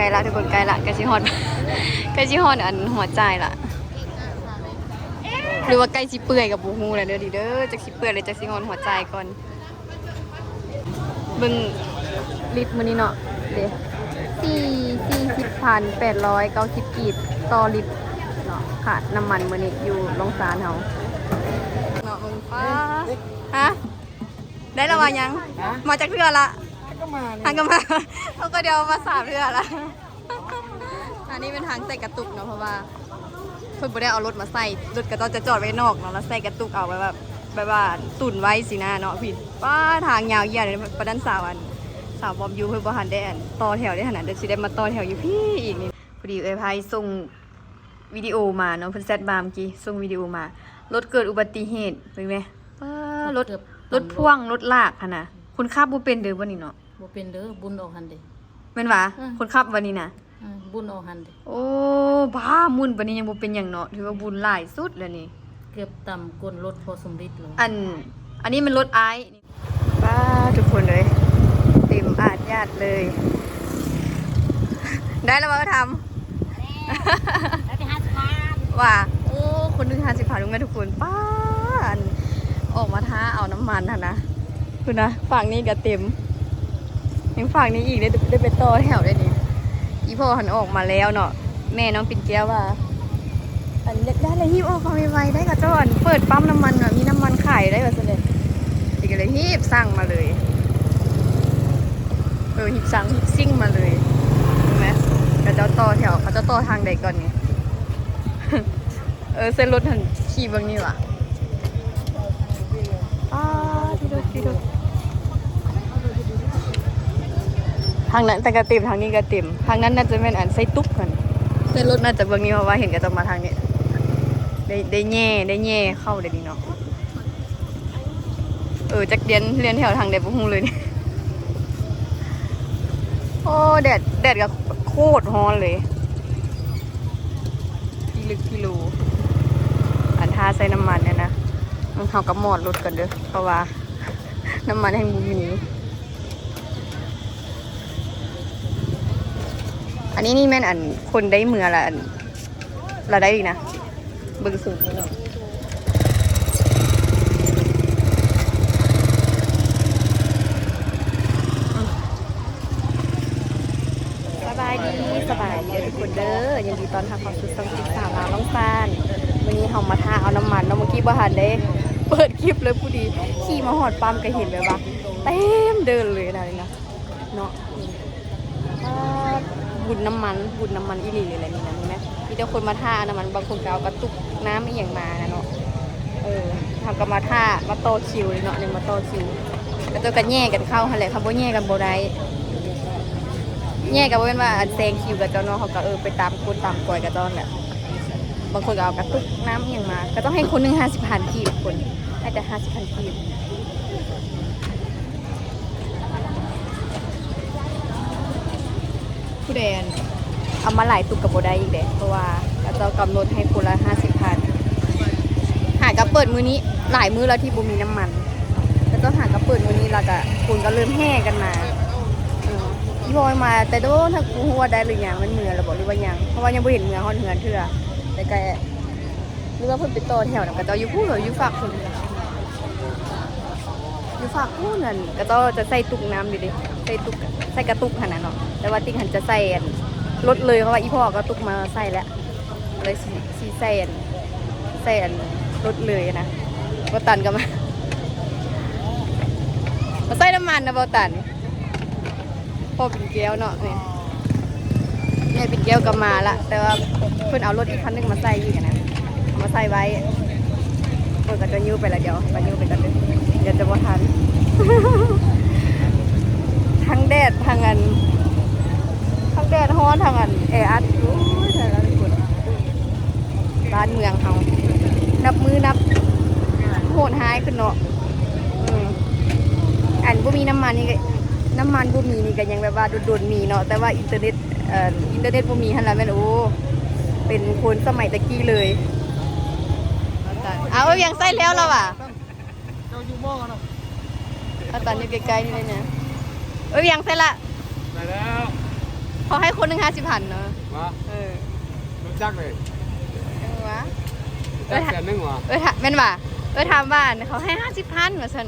ໃກ້ລະທຸກຄົນ ໃກ້ລະ ໃກ້ຊິຮອດ ໃກ້ຊິຮອດອັນຫົວຈ່າຍລະ ຫຼືວ່າໃກ້ຊິເປື່ອຍກໍບໍ່ຮູ້ລະເດີ ດີເດີ ຈັກຊິເປື່ອຍ ຫຼືຈັກຊິຮອດຫົວຈ່າຍກ່ອນ. ເບິ່ງລິດມື້ນີ້ເນາະ ເດ້ ສີ່ ສີ່ສິບພັນແປດຮ້ອຍເກົ້າສິບກີບຕໍ່ລິດເນາະ ຄ່ານ້ຳມັນມື້ນີ້ຢູ່ໂລງຊານເຮົາເນາະ. ເບິ່ງ ປ້າ ຮະ ໄດ້ລະວ່າຍັງ ຮະ ມາຈັກເທື່ອລະ? ຫາກໍມານີ້ ຫາກໍມາ ເຮົາກໍດຽວມາສາມເທື່ອລະ. ອັນນີ້ເປັນທາງໃສ່ກະຕຸກເນາະ ເພາະວ່າເພິ່ນບໍ່ໄດ້ເອົາລົດມາໃສ່ ລົດເຂົາເຈົ້າຈະຈອດໄວ້ນອກເນາະ ແລ້ວໃສ່ກະຕຸກເອົາໄວ້ແບບ ແບບວ່າຕຸນໄວ້ຊີ້ນະເນາະ. ພີ້ ປ້າ ທາງຍາວຢຽດ ປານນັ້ນສາວ ອັນ ສາວບອມຢູ່ ເພິ່ນບໍ່ທັນໄດ້ ອັນ ຕໍ່ແຖວເດ້ຫັ້ນນະ ດຽວຊິໄດ້ມາຕໍ່ແຖວຢູ່ພີ້ອີກນີ້. ພໍດີເອື້ອຍໄພສົ່ງວິດີໂອມາເນາະ ເພິ່ນແຊັດມາເມື່ອກີ້ ສົ່ງວິດີໂອມາ ລົດເກີດອຸບັດຕິເຫດ ເບິ່ງແມ ປ້າ ລົດ ລົດພ່ວງ ລົດລາກຫັ້ນນະ ຄົນຂັບບໍ່ເປັນເດີ ບັດນີ້ເນາະ. ບໍ່ເປັນເດີ ບຸນອອກຫັ້ນເດ. ແມ່ນຫວາ? ເອີ ຄົນຂັບວັນນີ້ນະ? ເອີ ບຸນອອກຫັ້ນເດ. ໂອ້ ບ້າ ໝຸ່ນປານນີ້ຍັງບໍ່ເປັນຫຍັງເນາະ ຖືວ່າບຸນຫຼາຍສຸດແລ້ວນີ້. ເກືອບຕຳກົ້ນລົດພໍສົມລິດແລ້ວ. ອັນ ອັນນີ້ແມ່ນລົດອ້າຍ. ປ້າ ທຸກຄົນເອີຍ ເຕັມອາດຍາດເລີຍ. ໄດ້ແລ້ວບໍ່ທຳ? ໄດ້ແລ້ວ ໄດ້ແຕ່ຫ້າສິບພັນ ວ່າ ໂອ້ ຄົນໜຶ່ງຫ້າສິບພັນ ເບິ່ງແມ່ທຸກຄົນ. ປ້າ ອັນ ອອກມາຖ້າເອົານ້ຳມັນຫັ້ນນະ. ພຸ້ນນະ ຝັ່ງນີ້ກໍເຕັມ ຍັງຝັ່ງນີ້ອີກ ໄດ້ ໄດ້ໄປຕໍ່ແຖວໄດ້ນີ້. ອີ່ພໍ່ຫັ້ນອອກມາແລ້ວເນາະ ແມ່ນ້ອງປິ່ນແກ້ວວ່າ ອັນ ຢາກໄດ້ລະຮີບອອກມາໄວໆ ໄດ້ ເຂົາເຈົ້າ ອັນ ເປີດປ້ຳນ້ຳມັນນະ ມີນ້ຳມັນຂາຍໄດ້ວ່າຊັ້ນເດ. ນີ້ກໍເລີຍຮີບສັ່ງມາເລີຍ ເອີ ຮີບສັ່ງ ຮີບຊິ່ງມາເລີຍ. ເຫັນໄໝ ເຂົາເຈົ້າຕໍ່ແຖວ ເຂົາເຈົ້າຕໍ່ທາງໃດກ່ອນນີ້? ເອີ ໃສ່ລົດຫັ້ນ ຂີ່ເບິ່ງນີ້ຫວາ. ອ້າ ທີໂດ ທີໂດ ທາງນັ້ນແຕ່ກະເຕັມ ທາງນີ້ກະເຕັມ ທາງນັ້ນໜ້າຈະແມ່ນອັນໃສ່ຕຸກຫັ້ນ. ໃສ່ລົດໜ້າຈະເບິ່ງນີ້ ເພາະວ່າເຫັນເຂົາເຈົ້າມາທາງນີ້ ໄດ້ ໄດ້ແຍ່ ໄດ້ແຍ່ເຂົ້າໄດ້ນີ້ເນາະ. ເອີ ຈັກລຽນ ລຽນແຖວທາງໃດບໍ່ຮູ້ເລີຍນີ້. ໂອ້ ແດດ ແດດກໍໂຄດຮ້ອນເລີຍ. ພິລຶກພິໂລ ອັນ ຖ້າໃສ່ນ້ຳມັນນີ້ນະ ເຮົາກໍມອດລົດກ່ອນເດີ ເພາະວ່ານ້ຳມັນແຮ່ງບໍ່ມີ. ອັນນີ້ນີ້ແມ່ນ ອັນ ຄົນໄດ້ເມືອລະ ອັນ ລະໄດ້ດີນະ ເບິ່ງສູງເນາະ. ສະບາຍດີ ສະບາຍດີເດີທຸກຄົນເດີ ຍິນດີຕ້ອນຮັບເຂົ້າສູ່ຊ່ອງຈິກສາວລາວລ່ອງຊານ. ມື້ນີ້ເຮົາມາຖ້າເອົານ້ຳມັນເນາະ ເມື່ອກີ້ບໍ່ທັນໄດ້ເປີດຄລິບເລີຍ ພໍດີຂີ່ມາຮອດປ້ຳກໍເຫັນແບບວ່າເຕັມເດີ່ນເລີຍນະ ນີ້ນະເນາະ. ອ່າ ບຸນນ້ຳມັນ ບຸນນ້ຳມັນອີ່ຫຼີເລີຍແຫຼະນີ້ນະ ເຫັນໄໝ ມີແຕ່ຄົນມາຖ້ານ້ຳມັນ ບາງຄົນກໍເອົາກະຕຸກນ້ຳອີ່ຫຍັງມານະເນາະ. ເອີ ເຮົາກໍມາຖ້າ ມາຕໍ່ຄິວເລີຍເນາະ ນີ້ມາຕໍ່ຄິວ ເຂົາເຈົ້າກໍແຍ່ກັນເຂົ້າຫັ້ນແຫຼະ ຄັນບໍ່ແຍ່ກັນບໍ່ໄດ້. ແຍ່ກໍບໍ່ແມ່ນວ່າອັນແຊງຄິວເຂົາເຈົ້າເນາະ ເຮົາກໍ ເອີ ໄປຕາມກົດຕາມກອຍເຂົາເຈົ້າຫັ້ນແຫຼະ. ບາງຄົນກໍເອົາກະຕຸກນ້ຳອີ່ຫຍັງມາ ເຂົາເຈົ້າໃຫ້ຄົນໜຶ່ງຫ້າສິບພັນກີບ ຄົນໃຫ້ແຕ່ຫ້າສິບພັນກີບ. ຜູ້ໃດ ອັນ ເອົາມາຫຼາຍຕຸກກໍບໍ່ໄດ້ອີກເດ້ ເພາະວ່າເຂົາເຈົ້າກຳນົດໃຫ້ຄົນລະຫ້າສິບພັນ. ຫາກໍເປີດມື້ນີ້ ຫຼາຍມື້ແລ້ວທີ່ບໍ່ມີນ້ຳມັນ ເຂົາເຈົ້າຫາກໍເປີດມື້ນີ້ ແລ້ວກໍຄົນກໍເລີ່ມແຫ່ກັນມາ. ເອີ ອີ່ພໍ່ມາແຕ່ໂດນ ຫາກບໍ່ຮູ້ວ່າໄດ້ຫຼືຍັງ ມັນເມືອແລ້ວບໍ່ ຫຼືວ່າຍັງ ເພາະວ່າຍັງບໍ່ເຫັນເມືອຮອດເຮືອນເທື່ອ ແຕ່ກໍ ຫຼືວ່າເພິ່ນໄປຕໍ່ແຖວນຳເຂົາເຈົ້າຢູ່ພຸ້ນ ຢູ່ຟາກພຸ້ນ ຢູ່ຟາກພຸ້ນ. ຫັ້ນເຂົາເຈົ້າຈະໃສ່ຕຸກນ້ຳຢູ່ເດ້ ໃສ່ຕຸກ ໃສ່ກະຕຸກຫັ້ນນະເນາະ ແຕ່ວ່າຕິກຫັ້ນຈະໃສ່ອັນລົດເລີຍ ເພາະວ່າອີ່ພໍ່ເອົາກະຕຸກມາໃສ່ແລ້ວ ເລີຍຊິ ຊິໃສ່ອັນ ໃສ່ອັນລົດເລີຍນະ. ບ່າວຕັນກໍມາ ມາໃສ່ນ້ຳມັນນະບ່າວຕັນ. ພໍ່ປິ່ນແກ້ວເນາະ ນີ້ ແມ່ປິ່ນແກ້ວກໍມາລະ ແຕ່ວ່າເພິ່ນເອົາລົດອີກຄັນໜຶ່ງມາໃສ່ອີກນະ ເອົາມາໃສ່ໄວ້. ເພິ່ນກໍຈະຍູ້ໄປລະ ດຽວກໍຍູ້ໄປກ່ອນເດີ ດຽວຈະບໍ່ທັນ. ທັງແດດ ທັງອັນ ທັງແດດຮ້ອນ ທັງອັນແອອັດ ໂອ້ຍ ຕາຍແລ້ວທຸກຄົນ. ບ້ານເມືອງເຮົາ ນັບມື້ນັບໂຫດຮ້າຍຂຶ້ນເນາະ. ເອີ ອັນບໍ່ມີນ້ຳມັນນີ້ກໍ ນ້ຳມັນບໍ່ມີນີ້ກໍຍັງແບບວ່າດົນໆມີເນາະ ແຕ່ວ່າອິນເຕີເນັດ ເອີ ອິນເຕີເນັດບໍ່ມີຫັ້ນລະແມ່ນ ໂອ້ ເປັນຄົນສະໄໝແຕ່ກີ້ເລີຍ. ເອົາ ວຽງໃສ່ແລ້ວລະຫວາ? ເຈົ້າຢູ່ໝໍ້ເນາະ ອາຈານຢູ່ໃກ້ໆນີ້ເລີຍນະ. ເອີຍ ວຽງໃສ່ລະ ໄດ້ແລ້ວ. ເຂົາໃຫ້ຄົນໜຶ່ງຫ້າສິບພັນເນາະ. ຫວາ? ເອີ ຮູ້ຈັກເລີຍ. ຫວາ? ເອີ ຈັກແສນໜຶ່ງຫວາ? ເອີ ຖາມ ແມ່ນຫວາ? ເອີ ຖາມວ່າເຂົາໃຫ້ຫ້າສິບພັນວ່າຊັ້ນ.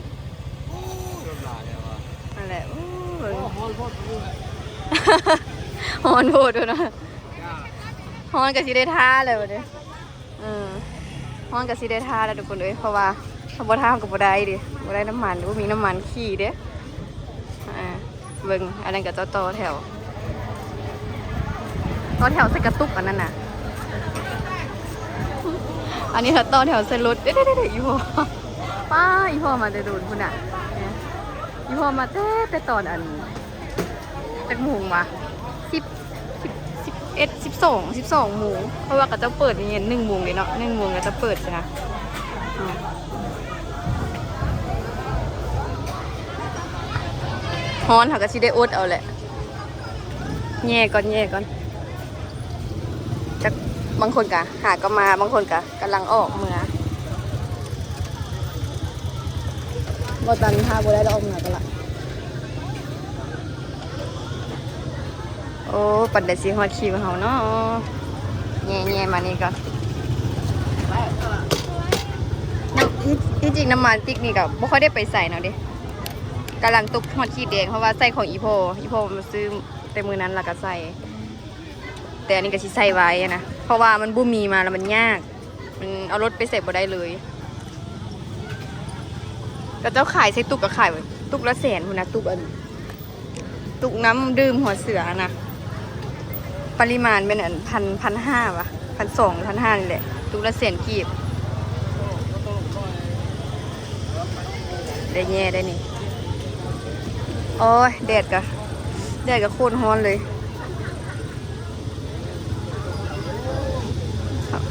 ໂອ້ ລົດຫຼາຍແທ້ຫວາ? ນັ້ນແຫຼະ. ໂອ້ ຮ້ອນໂພດ ຮ້ອນໂພດເນາະ. ຮ້ອນກໍຊິໄດ້ທ່າແລ້ວບັດນີ້. ເອີ ຮ້ອນກໍຊິໄດ້ທ່າແລ້ວທຸກຄົນເອີຍ ເພາະວ່າຖ້າບໍ່ທ່າເຮົາກໍບໍ່ໄດ້ເດ້ ບໍ່ໄດ້ນ້ຳມັນ ບໍ່ມີນ້ຳມັນຂີ່ເດ້. ອ່າ ເບິ່ງ ອັນນັ້ນກໍເຈົ້າຕໍ່ແຖວ ຕໍ່ແຖວໃສ່ກະຕຸກອັນນັ້ນນະ. ອັນນີ້ຖ້າຕໍ່ແຖວໃສ່ລົດ ເດ້ໆໆ ອີ່ພໍ່ ປ້າ ອີ່ພໍ່ມາແຕ່ດົນພຸ້ນນະ. ອີ່ພໍ່ມາແຕ່ ແຕ່ຕອນອັນ ຈັກໂມງຫວາ? ສິບ ສິບ ສິບເອັດ ສິບສອງ ສິບສອງໂມງ ເພາະວ່າເຂົາເຈົ້າເປີດນີ້ໜຶ່ງໂມງເດ້ເນາະ ໜຶ່ງໂມງເຂົາເຈົ້າເປີດຊີ້ນະ. ອືມ ຮ້ອນເຮົາກໍຊິໄດ້ອົດເອົາແຫຼະ ແຍ່ກ່ອນ ແຍ່ກ່ອນ. ຈັກ ບາງຄົນກະຫາກໍມາ ບາງຄົນກະກຳລັງອອກເມືອ. ບໍ່ຕັນ ຖ້າບໍ່ໄດ້ລະອອກເມືອກັນລະ. ໂອ້ ປານໃດຊິຮອດຄີມເຮົາເນາະ. ແຍ່ໆ ມານີ້ກ່ອນ. ທີ່ ທີ່ຈິງນ້ຳມັນຕິກນີ້ກໍບໍ່ຄ່ອຍໄດ້ໄປໃສເນາະເດ້ ກຳລັງຕົກຮອດຂີດແດງ ເພາະວ່າໃຊ້ຂອງອີ່ພໍ່ ອີ່ພໍ່ມາຊື້ແຕ່ມື້ນັ້ນລະກໍໃສ່. ແຕ່ອັນນີ້ກໍຊິໃສ່ໄວ້ນະ ເພາະວ່າມັນບໍ່ມີມາແລ້ວມັນຍາກ ມັນເອົາລົດໄປໃສບໍ່ໄດ້ເລີຍ. ເຂົາເຈົ້າຂາຍໃສ່ຕຸກ ກໍຂາຍຕຸກລະແສນພຸ້ນນະ ຕຸກອັນ ຕຸກນ້ຳດື່ມຫົວເສືອນະ ປະລິມານແມ່ນອັນ ພັນ ພັນຫ້າຫວາ ພັນສອງ ພັນຫ້ານີ້ແຫຼະ ຕຸກລະແສນກີບ. ໄດ້ແຍ່ໄດ້ນີ້. ໂອ້ຍ ແດດກະ ແດດກະໂຄດຮ້ອນເລີຍ.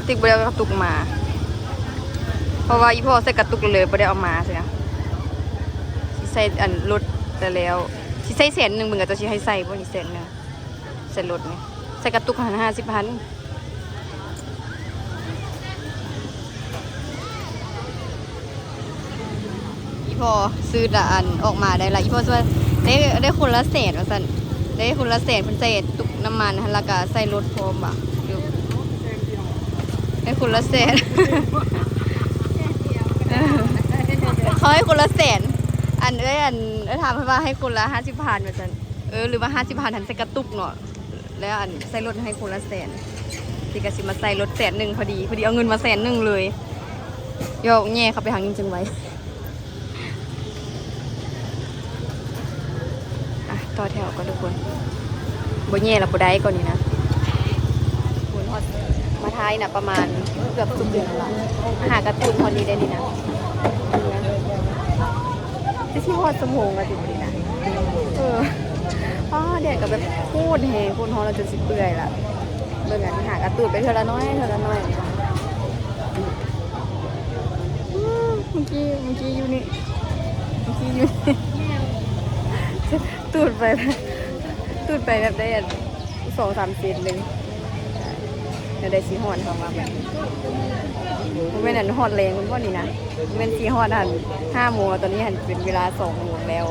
ຕິກບໍ່ໄດ້ເອົາກະຕຸກມາ ເພາະວ່າອີ່ພໍ່ໃສ່ກະຕຸກເລີຍ ບໍ່ໄດ້ເອົາມາຊີ້ນະ. ຊິໃສ່ອັນລົດແລ້ວ ຊິໃສ່ແສນໜຶ່ງ ເບິ່ງເຂົາເຈົ້າຊິໃຫ້ໃສ່ບໍ່ນີ້ ແສນໜຶ່ງ ໃສ່ລົດນີ້ ໃສ່ກະຕຸກຫັ້ນຫ້າສິບພັນ. ອີ່ພໍ່ຊື້ລະອັນອອກມາໄດ້ລະ ອີ່ພໍ່ວ່າໄດ້ ໄດ້ຄົນລະແສນວ່າຊັ້ນ ໄດ້ຄົນລະແສນ ເພິ່ນໃສ່ຕຸກນ້ຳມັນຫັ້ນ ລະກະໃສ່ລົດພ້ອມຫວາ ໄດ້ຄົນລະແສນ. ເອີ ເຂົາໃຫ້ຄົນລະແສນ ອັນເອື້ອຍ ອັນເອື້ອຍຖາມເພິ່ນວ່າໃຫ້ຄົນລະຫ້າສິບພັນວ່າຊັ້ນ. ເອີ ຫຼືວ່າຫ້າສິບພັນຫັ້ນໃສ່ກະຕຸກເນາະ. ແລ້ວອັນໃສ່ລົດໃຫ້ຄົນລະແສນ ຕິກະຊິມາໃສ່ລົດແສນໜຶ່ງພໍດີ ພໍດີເອົາເງິນມາແສນໜຶ່ງເລີຍ. ຢອກແຍ່ເຂົ້າໄປທາງນີ້ຈັ່ງໄວ. ອ່ະ ຕໍ່ແຖວກ່ອນທຸກຄົນ ບໍ່ແຍ່ລະບໍ່ໄດ້ກ່ອນນີ້ນະ. ຄົນຮອດມາໄທນະ ປະມານເກືອບຊົ່ວໂມງລະ ຫາກະຕູນຮອດນີ້ໄດ້ນີ້ນະ. ຈະຊິຮອດຊົ່ວໂມງລະຕິນີ້ນະ. ເອີ ອ້າ ແດດກໍແບບໂຄດແຮງ ໂຄດຮ້ອນລະຈົນຊິເປື່ອຍລະ. ເບິ່ງອັນຫາກະຕູດໄປເທື່ອລະໜ້ອຍ ເທື່ອລະໜ້ອຍ. ອືມ ເມື່ອກີ້ ເມື່ອກີ້ຢູ່ນີ້ ເມື່ອກີ້ຢູ່ນີ້ ຕູດໄປ ຕູດໄປແບບໄດ້ອັນ ສອງສາມເຊັນໜຶ່ງ ແນວໃດຊິຮອດເຮົາວ່າແບບ ບໍ່ແມ່ນອັນຮອດແລງພຸ້ນບໍ່ນີ້ນະ ບໍ່ແມ່ນຊິຮອດຫັ້ນຫ້າໂມງ ຕອນນີ້ຫັ້ນເປັນເວລາສອງໂມງແລ້ວ.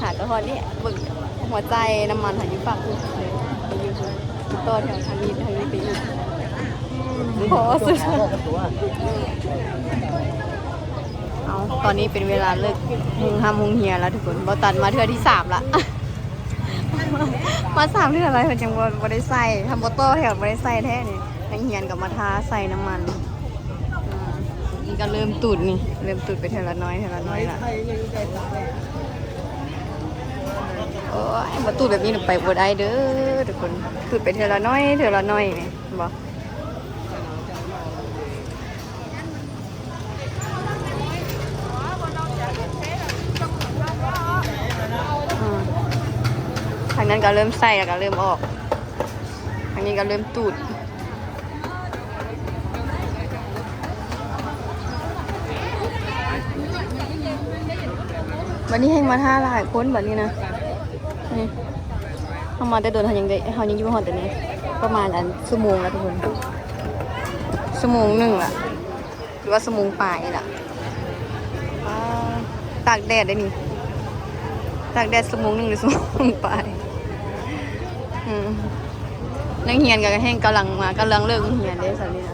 ຫາກໍຮອດນີ້ ເບິ່ງຫົວໃຈນ້ຳມັນຫາຢູ່ປາກພຸ້ນ ຢູ່ພຸ້ນ ຕໍ່ແຖວທາງນີ້ ທາງນີ້ໄປອີກ ພໍສຸດ. ເອົາ ຕອນນີ້ເປັນເວລາເລີກໂຮງຮ່ຳໂຮງຮຽນແລ້ວທຸກຄົນ ບໍ່ຕັນມາເທື່ອທີສາມລະ. ມາສາມເທື່ອແລ້ວ ເພິ່ນຍັງບໍ່ ບໍ່ໄດ້ໃສ່ ຖ້າບໍ່ຕໍ່ແຖວບໍ່ໄດ້ໃສ່ແທ້ນີ້. ນັກຮຽນກໍມາຖ້າໃສ່ນ້ຳມັນ. ອືມ ນີ້ກໍເລີ່ມຕູດນີ້ ເລີ່ມຕູດໄປເທື່ອລະໜ້ອຍ ເທື່ອລະໜ້ອຍລະ. ໂອ້ຍ ບໍ່ຕູດແບບນີ້ໄປບໍ່ໄດ້ເດີທຸກຄົນ ຕູດໄປເທື່ອລະໜ້ອຍ ເທື່ອລະໜ້ອຍນີ້ ເຫັນບໍ່? ອືມ ທາງນັ້ນກໍເລີ່ມໃສ່ ແລ້ວກໍເລີ່ມອອກ ທາງນີ້ກໍເລີ່ມຕູດ. ບັດນີ້ແຮ່ງມາຖ້າຫຼາຍຄົນບັດນີ້ນະ. ນີ້ ເຮົາມາແຕ່ດົນ ເຮົາຍັງໄດ້ ເຮົາຍັງຢູ່ບໍ່ຮອດແຕ່ນີ້ ປະມານອັນຊົ່ວໂມງລະທຸກຄົນ ຊົ່ວໂມງໜຶ່ງລະ ຫຼືວ່າຊົ່ວໂມງປາຍນີ້ລະ. ອ້າ ຕາກແດດເດ້ນີ້ ຕາກແດດຊົ່ວໂມງໜຶ່ງ ຫຼື ຊົ່ວໂມງປາຍ. ອືມ ນັກຮຽນກໍແຮ່ງກຳລັງມາ ກຳລັງເລີກໂຮງຮຽນເດ້ ສາວລີນະ.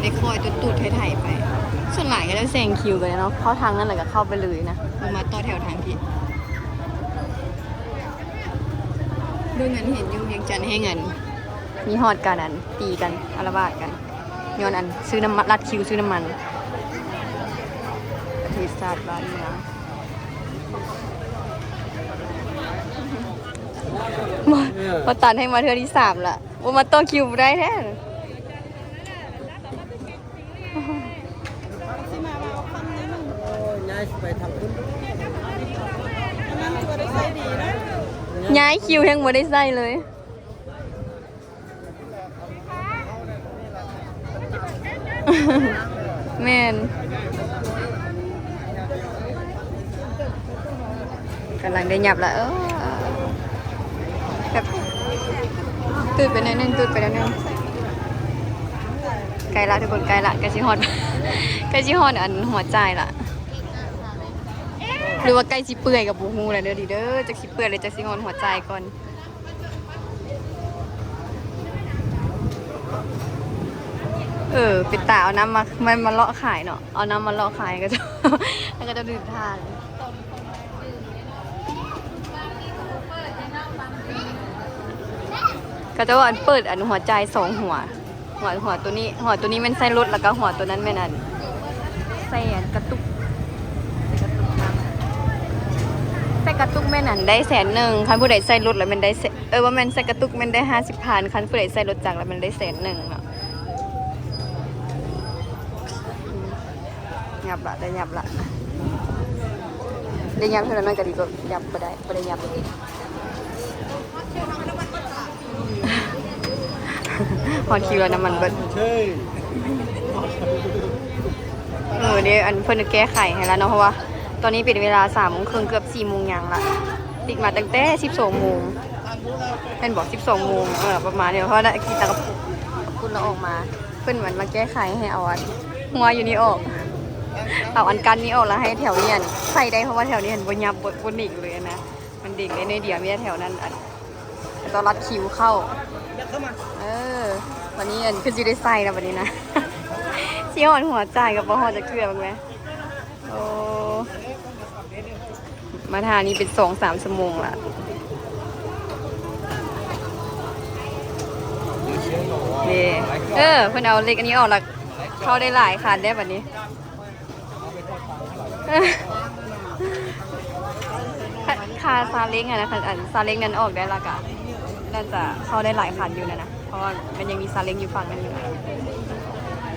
ໄດ້ຄອຍຕູດໆໄຖໆໄປ ສ່ວນຫຼາຍກໍຈະແຊງຄິວກັນເນາະ ເຂົ້າທາງນັ້ນແລ້ວກໍເຂົ້າໄປເລີຍນະ ບໍ່ມາຕໍ່ແຖວທາງພີ້. ເບິ່ງອັນເຫັນຢູ່ວຽງຈັນແຮ່ງອັນ ມີຮອດການອັນຕີກັນ ອາລະວາດກັນ ຍ້ອນອັນຊື້ນ້ຳມັນ ລັດຄິວຊື້ນ້ຳມັນ. ປະເທດຊາດບ້ານເມືອງ ບໍ່ ບໍ່ຕັນໃຫ້ມາເທື່ອທີສາມລະ ບໍ່ມາຕໍ່ຄິວບໍ່ໄດ້ແທ້. ຍ້າຍຄິວແຮ່ງບໍ່ໄດ້ໃສ່ເລີຍ. ແມ່ນ ກຳລັງໄດ້ຫຍັບລະ ເອີ ແບບ ຕູດໄປໜ້ອຍໜຶ່ງ ຕູດໄປໜ້ອຍໜຶ່ງ ໃກ້ລະທຸກຄົນ ໃກ້ລະ ໃກ້ຊິຮອດ ໃກ້ຊິຮອດອັນຫົວຈ່າຍລະ ຫຼືວ່າໃກ້ຊິເປື່ອຍກໍບໍ່ຮູ້ລະເດີ ດີເດີ ຈັກຊິເປື່ອຍ ຫຼືຈັກຊິຮອດຫົວຈ່າຍກ່ອນ. ເອີ ເປັນຕາເອົານ້ຳມາ ມາ ມາເລາະຂາຍເນາະ ເອົານ້ຳມາເລາະຂາຍ ເຂົາເຈົ້າ ເຂົາເຈົ້າດື່ມທານ ເຂົາເຈົ້າວ່າເປີດອັນຫົວຈ່າຍສອງຫົວ ຫົວ ຫົວໂຕນີ້ ຫົວໂຕນີ້ແມ່ນໃສ່ລົດ ແລ້ວກໍຫົວໂຕນັ້ນແມ່ນອັນ ໃສ່ອັນກະຕຸກ ໃສ່ກະຕຸກນຳ ໃສ່ກະຕຸກແມ່ນອັນໄດ້ແສນໜຶ່ງ ຄັນຜູ້ໃດໃສ່ລົດແລ້ວແມ່ນໄດ້ແສນ ເອີ ບໍ່ແມ່ນ ໃສ່ກະຕຸກແມ່ນໄດ້ຫ້າສິບພັນ ຄັນຜູ້ໃດໃສ່ລົດຈັກແລ້ວແມ່ນໄດ້ແສນໜຶ່ງເນາະ. ຫຍັບລະ ໄດ້ຫຍັບລະ ໄດ້ຫຍັບເທື່ອລະໜ້ອຍກໍດີກວ່າຫຍັບບໍ່ໄດ້ ບໍ່ໄດ້ຫຍັບ. ຮອດຄິວແລ້ວ ນ້ຳມັນເບິດ. ເອີ ເດ ອັນເພິ່ນແກ້ໄຂໃຫ້ແລ້ວເນາະ ເພາະວ່າຕອນນີ້ເປັນເວລາສາມໂມງເຄິ່ງ ເກືອບສີ່ໂມງຫຍັງລະ ຕິດມາຕັ້ງແຕ່ສິບສອງໂມງ ແມ່ນບໍ່ ສິບສອງໂມງ ເອີ ປະມານນີ້ ເພາະວ່າໄດ້ກິນຕຳກະປຸ້ນ ແລ້ວອອກມາ ເພິ່ນມັນມາແກ້ໄຂໃຫ້ເອົາອັນ ຮົ້ວຢູ່ນີ້ອອກ ເອົາອັນກັ້ນນີ້ອອກ ແລ້ວໃຫ້ແຖວນີ້ໃສ່ໄດ້ ເພາະວ່າແຖວນີ້ຫັ້ນບໍ່ຫຍັບ ບໍ່ ບໍ່ເໜັງເລີຍນະ ມັນເດັງໄດ້ໜ້ອຍດຽວ ມີແຕ່ແຖວນັ້ນອັນ ຕ້ອງລັດຄິວເຂົ້າ. ເອີ ບັດນີ້ອັນຄືຊິໄດ້ໃສ່ລະບັດນີ້ນະ ຊິຮອດຫົວຈ່າຍກໍບໍ່ຮອດຈັກເທື່ອ ເບິ່ງແມ. ໂອ້ ມາທ່ານີ້ເປັນສອງສາມຊົ່ວໂມງລະ ເດ້. ເອີ ເພິ່ນເອົາເຫຼັກອັນນີ້ອອກລະ ເຂົ້າໄດ້ຫຼາຍຄັນແດ່ບັດນີ້. ຄາ ຄາຊາເລ້ງຫັ້ນນະ ຄັນອັນຊາເລ້ງນັ້ນອອກໄດ້ລະກະ ໜ້າຈະເຂົ້າໄດ້ຫຼາຍຄັນຢູ່ຫັ້ນນະ ເພາະວ່າມັນຍັງມີຊາເລ້ງຢູ່ຝັ່ງນັ້ນຢູ່.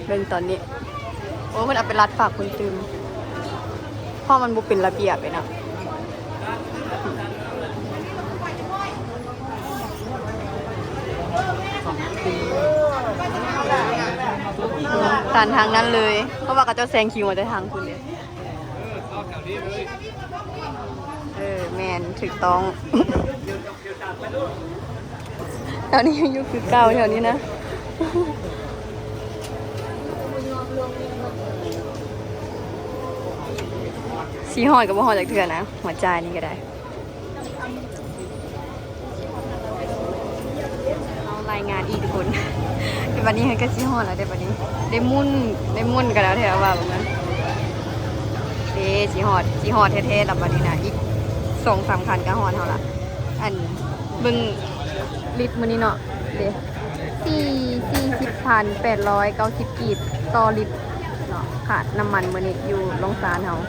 ເບິ່ງຕອນນີ້ ໂອ້ ເພິ່ນເອົາໄປລັດຝາກຄົນຕື່ມ ເພາະມັນບໍ່ເປັນລະບຽບເລີຍເນາະ. ຕັນທາງນັ້ນເລີຍ ເພາະວ່າເຂົາເຈົ້າແຊງຄິວມາແຕ່ທາງພຸ້ນເດ້. ເອີ ແມ່ນ ຖືກຕ້ອງ. ແຖວນີ້ຍັງຢູ່ຄືເກົ່າ ແຖວນີ້ນະ ຊິຮອດກໍບໍ່ຮອດຈັກເທື່ອນະ ຫົວຈ່າຍນີ້ກໍໄດ້. ເຮົາລາຍງານອີກທຸກຄົນ ແຕ່ບັດນີ້ເຮົາກໍຊິຮອດແລ້ວເດ້ ບັດນີ້ໄດ້ໝຸ່ນ ໄດ້ໝຸ່ນກັນແລ້ວແທ້ວ່າແບບນັ້ນເດ້. ຊິຮອດ ຊິຮອດແທ້ໆລະບັດນີ້ນະ ອີກສອງສາມຄັນກໍຮອດເຮົາລະ. ອັນ ເບິ່ງລິບມື້ນີ້ເນາະ ເດ້ ສີ່ ສີ່ສິບພັນແປດຮ້ອຍເກົ້າສິບກີບຕໍ່ລິບເນາະ ຄ່ານ້ຳມັນມື້ນີ້ຢູ່ໂລງຊານເຮົາ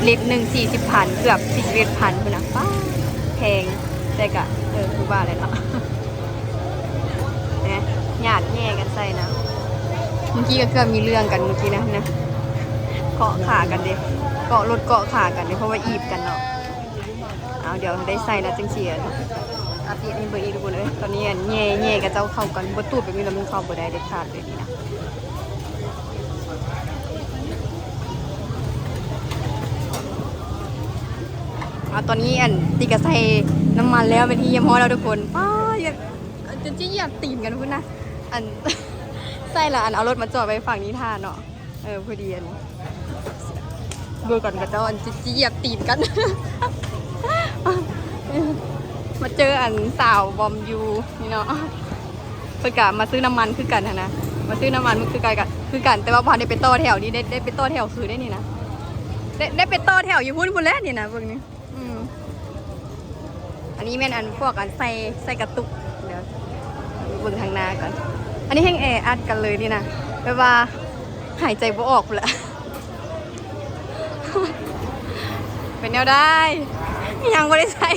ລິບໜຶ່ງສີ່ສິບພັນ ເກືອບສີ່ສິບເອັດພັນພຸ້ນນະ. ປ້າ ແພງ ແຕ່ກະ ເອີ ຄືວ່າແຫຼະເນາະ ນະ ຍາດແຍ່ກັນໃສ່ນະ. ເມື່ອກີ້ກໍເກືອບມີເລື່ອງກັນເມື່ອກີ້ນະ ນະ ເກາະຂາກັນເດ້ ເກາະລົດເກາະຂາກັນເດ້ ເພາະວ່າອີບກັນເນາະ. ເອົາ ດຽວໄດ້ໃສ່ແລ້ວຈຶ່ງຊິອັບເດດໃຫ້ເບິ່ງອີກທຸກຄົນເອີຍ. ຕອນນີ້ອັນແຍ່ ແຍ່ຂະເຈົ້າເຂົ້າກັນ ບໍ່ຕູດແບບນີ້ລະມັນເຂົ້າບໍ່ໄດ້ເດັດຂາດເລີຍນີ້ນະ. ອາ ຕອນນີ້ອັນຕິກະໃສ່ນ້ຳມັນແລ້ວເປັນທີ່ຮຽບຮ້ອຍແລ້ວທຸກຄົນ. ປ້າ ຢຽບ ຈົນຊິຢຽບຕີນກັນພຸ້ນນະ. ອັນ ໃສ່ລະ ອັນເອົາລົດມາຈອດໄວ້ຝັ່ງນີ້ຖ້າເນາະ. ເອີ ພໍດີອັນ ເບິ່ງກ່ອນ ເຂົາເຈົ້າອັນຊິ ຊິຢຽບຕີນກັນ. ມາເຈີອັນສາວບອມຢູ່ນີ້ເນາະ. ເພິ່ນກະມາຊື້ນ້ຳມັນຄືກັນຫັ້ນນະ ມາຊື້ນ້ຳມັນຄືກັນ ຄືກັນ ແຕ່ວ່າບໍ່ທັນໄດ້ໄປຕໍ່ແຖວນີ້ ໄດ້ ໄດ້ໄປຕໍ່ແຖວຄືໄດ້ນີ້ນະ ໄດ້ ໄດ້ໄປຕໍ່ແຖວຢູ່ພຸ້ນ ພຸ້ນແຫຼະນີ້ນະ ເບິ່ງນີ້ ອືມ ອັນນີ້ແມ່ນອັນພວກອັນໃສ່ ໃສ່ກະຕຸກ ດຽວເບິ່ງທາງໜ້າກ່ອນ. ອັນນີ້ແຮ່ງແອອັດກັນເລີຍນີ້ນະ ແບບວ່າຫາຍໃຈບໍ່ອອກພຸ້ນແຫຼະ. ເປັນແນວໃດ? ຍັງບໍ່ໄດ້ໃສ່.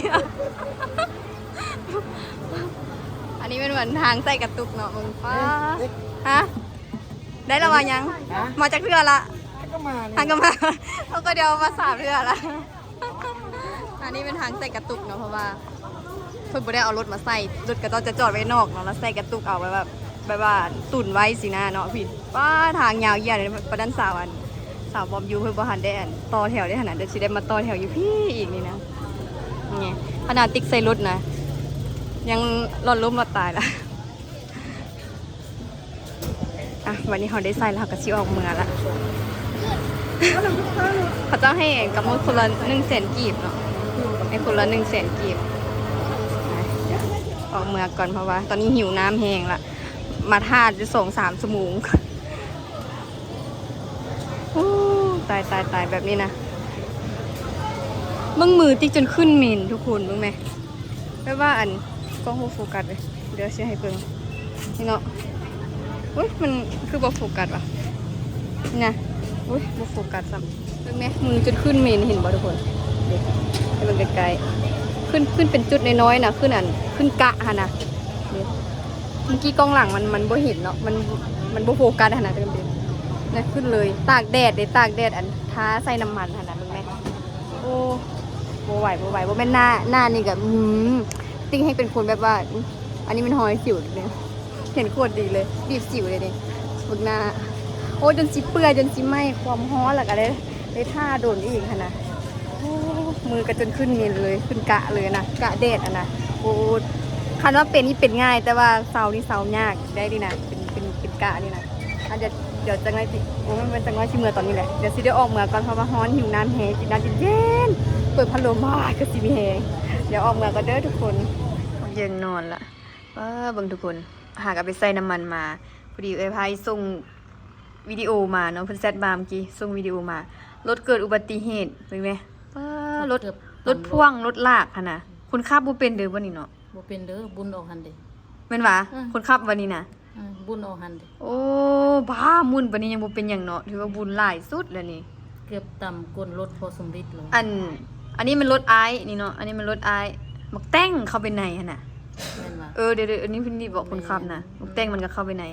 ອັນນີ້ແມ່ນເໝືອນທາງໃສ່ກະຕຸກເນາະ ເບິ່ງ ປ້າ ຮະ ໄດ້ລະວ່າຍັງ? ມາຈັກເທື່ອລະ? ຫາກໍມາ ເຂົາກໍດຽວມາສາມເທື່ອລະ. ອັນນີ້ແມ່ນທາງໃສ່ກະຕຸກເນາະ ເພາະວ່າເພິ່ນບໍ່ໄດ້ເອົາລົດມາໃສ່ ລົດເຂົາເຈົ້າຈະຈອດໄວ້ນອກເນາະ ແລ້ວໃສ່ກະຕຸກເອົາໄວ້ແບບ ແບບວ່າຕຸນໄວ້ຊີ້ນະເນາະ. ພີ້ ປ້າ ທາງຍາວຢຽດ ປານນັ້ນສາວອັນ ສາວບອມຢູ່ ເພິ່ນບໍ່ທັນໄດ້ອັນຕໍ່ແຖວເດ້ຫັ້ນນະ ດຽວຊິໄດ້ມາຕໍ່ແຖວຢູ່ພີ້ອີກນີ້ນະ. ນີ້ ຂະໜາດຕິກໃສ່ລົດນະ ຍັງລອດລົ້ມລອດຕາຍລະ. ອ່ະ ວັນນີ້ເຮົາໄດ້ໃສ່ແລ້ວ ເຮົາກໍຊິອອກເມືອລະ. ເຂົາເຈົ້າໃຫ້ກຳນົດຄົນລະໜຶ່ງແສນກີບເນາະ ໃຫ້ຄົນລະໜຶ່ງແສນກີບ. ອອກເມືອກ່ອນ ເພາະວ່າຕອນນີ້ຫິວນ້ຳແຮງລະ ມາຖ້າຢູ່ສອງສາມຊົ່ວໂມງ. ໂອ້ ຕາຍ ຕາຍ ຕາຍ ແບບນີ້ນະ ເບິ່ງມືຕິກຈົນຂຶ້ນເໝັນທຸກຄົນ ເບິ່ງແມ. ແບບວ່າອັນ ກ້ອງບໍ່ໂຟກັດເລີຍ ດຽວຊິໃຫ້ເບິ່ງ ນີ້ເນາະ. ອຸ້ຍ ມັນຄືບໍ່ໂຟກັດວະ ນີ້ນະ. ອຸ້ຍ ບໍ່ໂຟກັດຊ້ຳ. ເບິ່ງແມ ມືຈົນຂຶ້ນເໝັນ ເຫັນບໍ່ທຸກຄົນ? ເດ້ ໃຫ້ເບິ່ງໃກ້ໆ ຂຶ້ນ ຂຶ້ນເປັນຈຸດນ້ອຍໆນະ ຂຶ້ນອັນ ຂຶ້ນກະຫັ້ນນະ. ນີ້ ເມື່ອກີ້ກ້ອງຫຼັງມັນ ມັນບໍ່ເຫັນເນາະ ມັນ ມັນບໍ່ໂຟກັດຫັ້ນນະ ເປັນແບບນັ້ນ. ຂຶ້ນເລີຍ ຕາກແດດເດ້ ຕາກແດດ ອັນ ທາໃສ່ນ້ຳມັນຫັ້ນນະ ເບິ່ງແມ. ໂອ້ ບໍ່ໄຫວ ບໍ່ໄຫວ ບໍ່ແມ່ນໜ້າ ໜ້ານີ້ກໍ ອືມ ຕິກແຮ່ງເປັນຄົນແບບວ່າ ອັນນີ້ແມ່ນຮອຍສິວເດ້ ເຫັນໂຄດດີເລີຍ ບີບສິວເລີຍນີ້ ເບິ່ງໜ້າ. ໂອ້ ຈົນຊິເປື່ອຍ ຈົນຊິໄໝ້ ຄວາມຮ້ອນ ແລ້ວກໍໄດ້ ໄດ້ຖ້າດົນອີກຫັ້ນນະ. ໂອ້ ມືກໍຈົນຂຶ້ນເໝັນເລີຍ ຂຶ້ນກະເລີຍນະ ກະແດດຫັ້ນນະ. ໂອ້ ຄັນວ່າເປັນນີ້ເປັນງ່າຍ ແຕ່ວ່າເຊົານີ້ເຊົາຍາກໄດ໋ນີ້ນະ ເປັນ ເປັນ ເປັນກະນີ້ນະ. ອັນ ດຽວ ດຽວຈັກໜ້ອຍຊິ ໂອ້ຍ ມັນຈັກໜ້ອຍຊິເມືອຕອນນີ້ແຫຼະ ດຽວຊິໄດ້ອອກເມືອກ່ອນ ເພາະວ່າຮ້ອນ ຫິວນ້ຳແຮງ ກິນນ້ຳເຢັນໆ ເປີດພັດລົມ ໂອ້ຍ ຄືຊິມີແຮງ. ດຽວອອກເມືອກ່ອນເດີທຸກຄົນ. ບັກເຢິງນອນລະ ປ້າ ເບິ່ງທຸກຄົນ ຫາກໍໄປໃສ່ນ້ຳມັນມາ ພໍດີເອື້ອຍໄພສົ່ງວິດີໂອມາເນາະ ເພິ່ນແຊັດມາເມື່ອກີ້ ສົ່ງວິດີໂອມາ ລົດເກີດອຸບັດຕິເຫດ ເບິ່ງແມ. ປ້າ ລົດ ລົດພ່ວງ ລົດລາກຫັ້ນນະ ຄົນຂັບບໍ່ເປັນເດີ ບັດນີ້ເນາະ. ບໍ່ເປັນເດີ ບຸນອອກຫັ້ນເດ. ແມ່ນຫວາ? ເອີ ຄົນຂັບບັດນີ້ນະ. ເອີ ບຸນອອກຫັ້ນເດ. ໂອ້ ບ້າ ໝຸ່ນປານນີ້ຍັງບໍ່ເປັນຫຍັງເນາະ ຖືວ່າບຸນຫຼາຍສຸດແລ້ວນີ້. ເກືອບຕຳກົ້ນລົດພໍສົມລິດເລີຍ. ອັນ ອັນນີ້ແມ່ນລົດອ້າຍນີ້ເນາະ ອັນນີ້ແມ່ນລົດອ້າຍ ໝາກແຕ່ງເຂົ້າໄປໃນຫັ້ນນະ. ແມ່ນຫວາ? ເອີ ດຽວໆ ອັນນີ້ເພິ່ນນີ້ບອກຄົນຂັບນະ ໝາກແຕ່ງມັນກໍເຂົ້າໄປໃນ.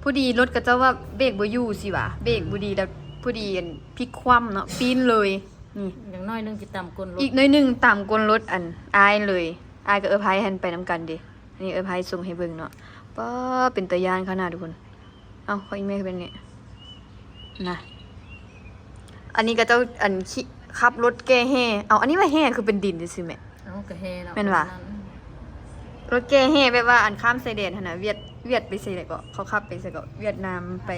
ພໍດີລົດເຂົາເຈົ້າວ່າເບຣກບໍ່ຢູ່ຊິຫວາ ເບຣກບໍ່ດີ ແລ້ວພໍດີອັນ ພິກຄວ່ຳເນາະ ປີ້ນເລີຍ. ນີ້ ຢ່າງໜ້ອຍໜຶ່ງຊິຕຳກົ້ນລົດ ອີກໜ້ອຍໜຶ່ງຕຳກົ້ນລົດອັນອ້າຍເລີຍ. ອ້າຍກັບເອື້ອຍໄພຫັ້ນໄປນຳກັນເດ. ອັນນີ້ເອື້ອຍໄພສົ່ງໃຫ້ເບິ່ງເນາະ. ປ້າ ເປັນຕາຢ້ານຂະໜາດທຸກຄົນ. ເອົ້າ ຂອງອີ່ແມ່ເປັນນີ້ນະ. ອັນນີ້ເຂົາເຈົ້າອັນ ຂີ່ ຂັບລົດແກ່ແຮ່. ເອົ້າ ອັນນີ້ວ່າແຮ່ຄືເປັນດິນຊື່ໆແມ. ເອົ້າ ກໍແຮ່ເນາະ ແມ່ນຫວາ? ລົດແກ່ແຮ່ແບບວ່າອັນຂ້າມຊາຍແດນຫັ້ນນະ ຫວຽດ ຫວຽດໄປໃສເກາະ ເຂົາຂັບໄປໃສເກາະ ຫວຽດນາມໄປ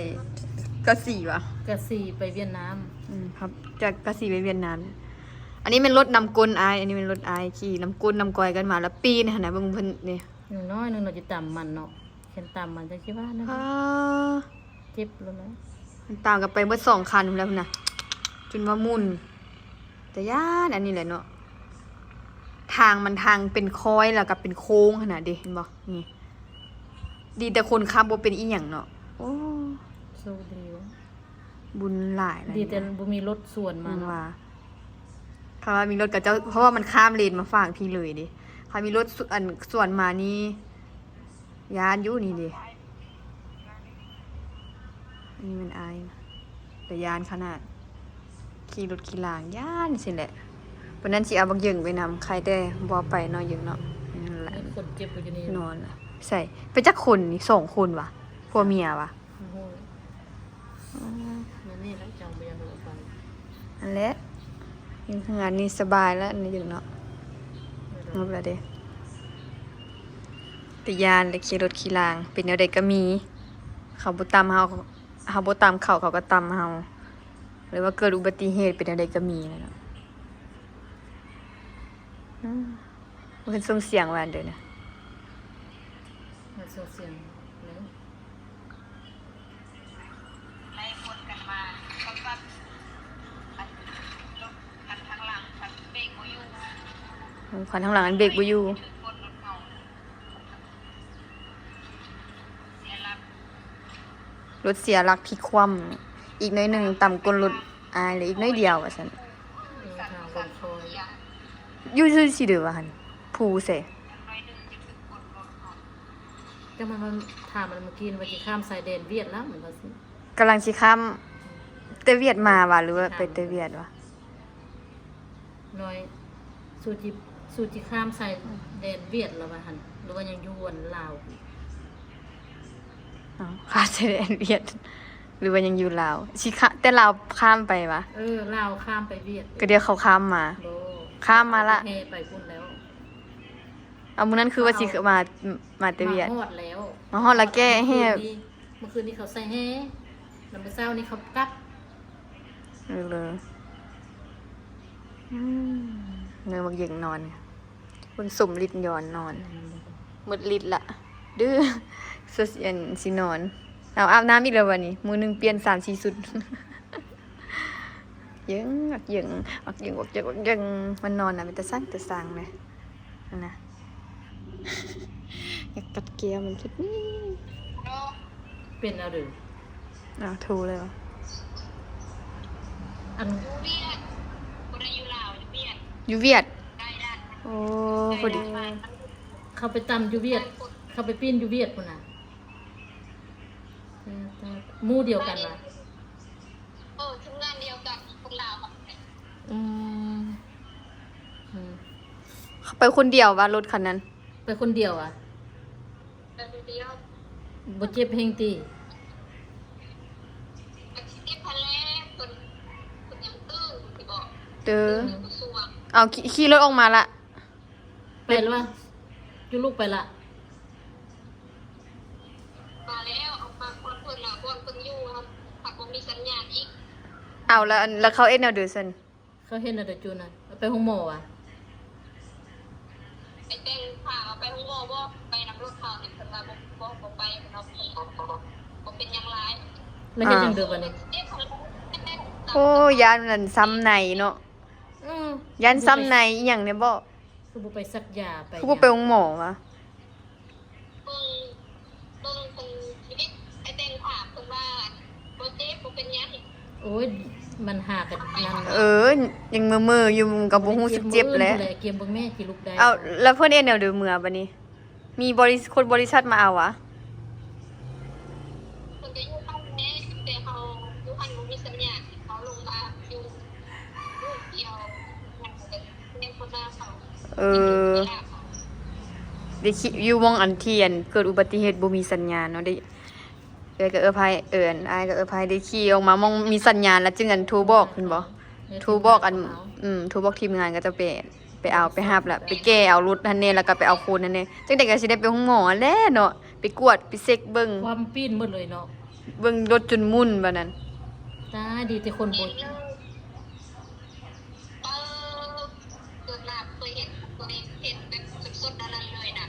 ກາສີຫວາ? ກາສີໄປຫວຽດນາມ. ອືມ ຂັບຈາກກາສີໄປຫວຽດນາມ. ອັນນີ້ແມ່ນລົດນຳກົ້ນອ້າຍ ອັນນີ້ແມ່ນລົດອ້າຍຂີ່ນຳກົ້ນນຳກ້ອຍກັນມາ ແລ້ວປີ້ນຫັ້ນນະ ເບິ່ງເພິ່ນນີ້. ຢ່າງໜ້ອຍໜຶ່ງເນາະ ຊິຕຳມັນເນາະ ແມ່ນຕາມມັນ ຈັກຊິວ່າແນວໃດ. ອ່າ ເຈັບໂລດແຫຼະ. ມັນຕາມກັນໄປເບິດສອງຄັນພຸ້ນແຫຼະພຸ້ນນະ ຈົນວ່າໝຸ່ນ. ແຕ່ຢ້ານອັນນີ້ແຫຼະເນາະ ທາງມັນທາງເປັນຄ້ອຍ ແລ້ວກໍເປັນໂຄ້ງຫັ້ນນະເດ ເຫັນບໍ່ນີ້. ດີແຕ່ຄົນຂັບບໍ່ເປັນອີ່ຫຍັງເນາະ. ໂອ້ ໂຊກດີເນາະ ບຸນຫຼາຍແລ້ວ ດີແຕ່ບໍ່ມີລົດສວນມາເນາະ. ວ່າ ຖ້າວ່າມີລົດເຂົາເຈົ້າ ເພາະວ່າມັນຂ້າມເລນມາຝັ່ງພີ້ເລີຍເດ້. ຖ້າມີລົດສ- ອັນ ສວນມານີ້ ຢ້ານຢູ່ນີ້ເດ້. ອັນນີ້ແມ່ນອ້າຍ ແຕ່ຢ້ານຂະໜາດ ຂີ່ລົດຂີ່ລາງ ຢ້ານຊີ້ແຫຼະ. ປານນັ້ນຊິເອົາບັກເຢິງໄປນຳ ໄຄແຕ່ບໍ່ເອົາໄປເນາະ ເຢິງເນາະ. ນັ້ນແຫຼະ ມີຄົນເຈັບຢູ່ນີ້ ນອນລະ. ໃສ ໄປຈັກຄົນນີ້? ສອງຄົນຫວາ? ຜົວເມຍຫວາ? ໂອ້ໂຫ ອືມ ແມ່ນນີ້ແຫຼະ ຈັ່ງບໍ່ຢາກເອົາໄປ. ຫັ້ນແຫຼະ ຢູ່ເຮືອນນີ້ສະບາຍແລ້ວ ນີ້ຢູ່ເນາະ ໝົດແລ້ວເດ້. ແຕ່ຢ້ານແຫຼະ ຂີ່ລົດຂີ່ລາງ ເປັນແນວໃດກໍມີ ເຂົາບໍ່ຕຳເຮົາ ເຮົາບໍ່ຕຳເຂົາ ເຂົາກໍຕຳເຮົາ ຫຼືວ່າເກີດອຸບັດຕິເຫດ ເປັນແນວໃດກໍມີແຫຼະເນາະ. ອືມ ເພິ່ນສົ່ງສຽງວ່າອັນໃດນະ? ເພິ່ນສົ່ງສຽງແລ້ວ ໄລ່ຄົນກັນມາ ປັບໆ ອັນລົດຄັນທາງຫຼັງ ຄັນເບຣກບໍ່ຢູ່ ອືມ ຄັນທາງຫຼັງອັນເບຣກບໍ່ຢູ່ ຖືກກົດລົດເຮົາ ເສຍຫຼັກ ລົດເສຍຫຼັກພິກຄວ່ຳ ອີກໜ້ອຍໜຶ່ງຕຳກົ້ນລົດອ້າຍ ເຫຼືອອີກໜ້ອຍດຽວວ່າຊັ້ນ. ເອີ ທາງລົດຄອຍ ຢູ່ຊື່ຊິເດີວ່າຫັ້ນ ພູໃສ? ຈັ່ງມັນ ມັນຖາມມັນເມື່ອກີ້ວ່າຊິຂ້າມຊາຍແດນຫວຽດລະ ມັນວ່າຊິ ກຳລັງຊິຂ້າມແຕ່ຫວຽດມາຫວາ ຫຼືວ່າໄປແຕ່ຫວຽດຫວາ? ນ້ອຍ ສູຊິ ສູຊິຂ້າມຊາຍແດນຫວຽດລະວ່າຫັ້ນ ຫຼືວ່າຍັງຢູ່ອັນລາວ? ເອົ້າ ຂ້າມຊາຍແດນຫວຽດ ຫຼືວ່າຍັງຢູ່ລາວ? ຊິຂ້າ ແຕ່ລາວຂ້າມໄປຫວາ? ເອີ ລາວຂ້າມໄປຫວຽດ ກໍດຽວເຂົາຂ້າມມາ ບໍ່ ຂ້າມມາລະ ແຫ່ໄປພຸ້ນແລ້ວ. ເອົາ ມື້ນັ້ນຄືວ່າຊິ ເອົາ ມາ ມາແຕ່ຫວຽດ ມາຮອດແລ້ວ ມາຮອດລະແກ່ແຫ່ ເມື່ອຄືນນີ້ ເມື່ອຄືນນີ້ເຂົາໃສ່ແຫ່ ລະມື້ເຊົ້ານີ້ເຂົາກັບ. ເອີ ອືມ ເນີບັກເຢັງນອນ ເບິ່ງສົມລິດຍອນນອນ ອືມ ໝົດລິດລະ ດື້ ສະ ອັນ ຊິນອນ. ເອົາ ອາບນ້ຳອີກແລ້ວບາດນີ້ ມື້ໜຶ່ງປ່ຽນສາມສີ່ຊຸດ. ເຢັງ ບັກເຢັງ ບັກເຢັງ ບັກເຢັງ ບັກເຢັງ ມັນນອນນະ ເປັນຕາຊັງຕາຊັງເລີຍຫັ້ນນະ. ຢາກກັດແກ້ວມັນຈຸດນີ້ ເປັນແລ້ວເດີ. ອ້າວ ໂທແລ້ວ ອັນ ຢູ່ຫວຽດ ບໍ່ໄດ້ຢູ່ລາວ ຢູ່ຫວຽດ ຢູ່ຫວຽດ ໃກ້ດ່ານ ໂອ້ ໃກ້ດ່ານ ພໍດີ ເຂົາໄປຕຳຢູ່ຫວຽດ ເຂົາໄປປີ້ນຢູ່ຫວຽດພຸ້ນນະ. ໝູ່ດຽວກັນຫວາ? ເອີ ທຳງານດຽວກັນ ຄົນລາວ. ອືມ ອືມ ເຂົາໄປຄົນດຽວຫວາ ລົດຄັນນັ້ນ? ໄປຄົນດຽວຫວາ? ໄປຄົນດຽວ. ບໍ່ເຈັບແຮງຕິ? ມັນຊິເຈັບຫັ້ນແຫຼະ ເພິ່ນ ເພິ່ນຍັງຕື່ນ ຊິບອກ ເຕີ ຕື່ນຢູ່ບໍ່ຊ່ວງ. ເອົາ ຂີ່ ຂີ່ລົດອອກມາລະ. ໄປລະຫວາ? ຈຸລູກໄປລະ? ມາແລ້ວ ເອົາມາກ່ອນເພິ່ນລະ ບ່ອນເພິ່ນຢູ່ຫັ້ນ ພັດບໍ່ມີສັນຍານອີກ. ເອົາ ລະ ລະເຂົາເຮັດແນວໃດຊັ້ນ? ເຂົາເຮັດແນວໃດຈຸນະ? ເອົາໄປໂຮງໝໍຫວາ? ໄປແຕ່ງຜ້າ ເອົາໄປໂຮງໝໍບໍ່? ໄປນຳລົດເຂົານີ້ ເພິ່ນວ່າບໍ່ ບໍ່ ບໍ່ໄປ ເພິ່ນວ່າບໍ່ເປັນຫຍັງຫຼາຍ. ລະເຮັດຈັ່ງໃດບາດນີ້? ໂອ້ ຢ້ານອັນຊ້ຳໃນເນາະ. ອື ຢ້ານຊ້ຳໃນອີ່ຫຍັງແດ່ບໍ? ຄືບໍ່ໄປສັກຢາ ໄປ ຄືບໍ່ໄປໂຮງໝໍຫວາ? ເບິ່ງ ເບິ່ງເພິ່ນຊີວິດ ໄປແຕ່ງຜ້າ ເພິ່ນວ່າບໍ່ເຈັບ ບໍ່ເປັນຫຍັງ. ໂອ້ຍ ມັນຫາກັນນັ້ນ ເອີ ຍັງເມີໆຢູ່ ມັນກໍບໍ່ຮູ້ສຶກເຈັບແຫຼະ. ກຽມເບິ່ງແມ່ ຊິລຸກໄດ້. ເອົາ ແລ້ວເພິ່ນເຮັດແນວໃດເມືອບາດນີ້? ມີບໍລິ ຄົນບໍລິສັດມາເອົາຫວາ? ເພິ່ນກໍຢູ່ຫັ້ນແຫຼະ ແຕ່ເຮົາຢູ່ຫັ້ນບໍ່ມີສັນຍານ ເຮົາລົງມາຢູ່ດຽວ ເອີ ໄດ້ຂີ່ ຢູ່ໝ່ອງອັນທີ່ອັນເກີດອຸບັດຕິເຫດບໍ່ມີສັນຍານເນາະ ໄດ້ ເອື້ອຍກັບເອື້ອຍໄພ ເອີ້ນ ອ້າຍກັບເອື້ອຍໄພໄດ້ຂີ່ອອກມາໝ່ອງມີສັນຍານ ແລ້ວຈຶ່ງອັນໂທບອກແມ່ນບໍ່? ໂທບອກອັນ ອືມ ໂທບອກທີມງານ ເຂົາເຈົ້າໄປ ໄປເອົາ ໄປຮັບ ແລ້ວໄປແກ່ເອົາລົດຫັ້ນແດ່ ແລ້ວກໍໄປເອົາຄົນຫັ້ນແດ່. ຈັ່ງໃດກໍຊິໄດ້ໄປໂຮງໝໍຫັ້ນແຫຼະເນາະ ໄປກວດ ໄປເຊັກເບິ່ງ ຄວາມປີ້ນໝົດເລີຍເນາະ ເບິ່ງລົດຈົນໝຸ່ນບາດນັ້ນ. ຕາຍ ດີແຕ່ຄົນບໍ່ ເອີ ເກີດມາບໍ່ເຄີຍເຫັນ ບໍ່ເຄີຍເຫັນແບບສົດໆ ອັນນັ້ນເລີຍນະ.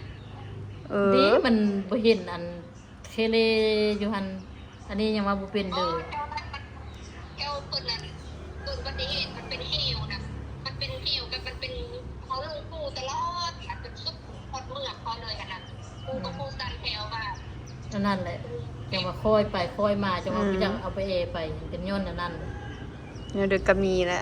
ເອີ ດີມັນບໍ່ເຫັນອັນເຄເລຢູ່ຫັ້ນ ອັນນີ້ຍັງວ່າບໍ່ເປັນເລີຍ. ແຖວເພິ່ນນັ້ນ ເກີດອຸບັດຕິເຫດ ມັນເປັນເຫວນະ ມັນເປັນເຫວ ແບບມັນເປັນ ເຂົາລົງພູຕະຫຼອດ ມັນເປັນສຸດຮອດເມືອງເຂົາເລີຍຫັ້ນນະ. ພູກໍພູຊັນແຖວວ່າ ອັນນັ້ນແຫຼະ ຈັ່ງວ່າຄ່ອຍໄປຄ່ອຍມາ ຈັ່ງວ່າ ອືມ ບໍ່ຢາກເອົາໄປແອໄປ ເປັນຍ້ອນອັນນັ້ນ. ແນວໃດກໍມີແຫຼະ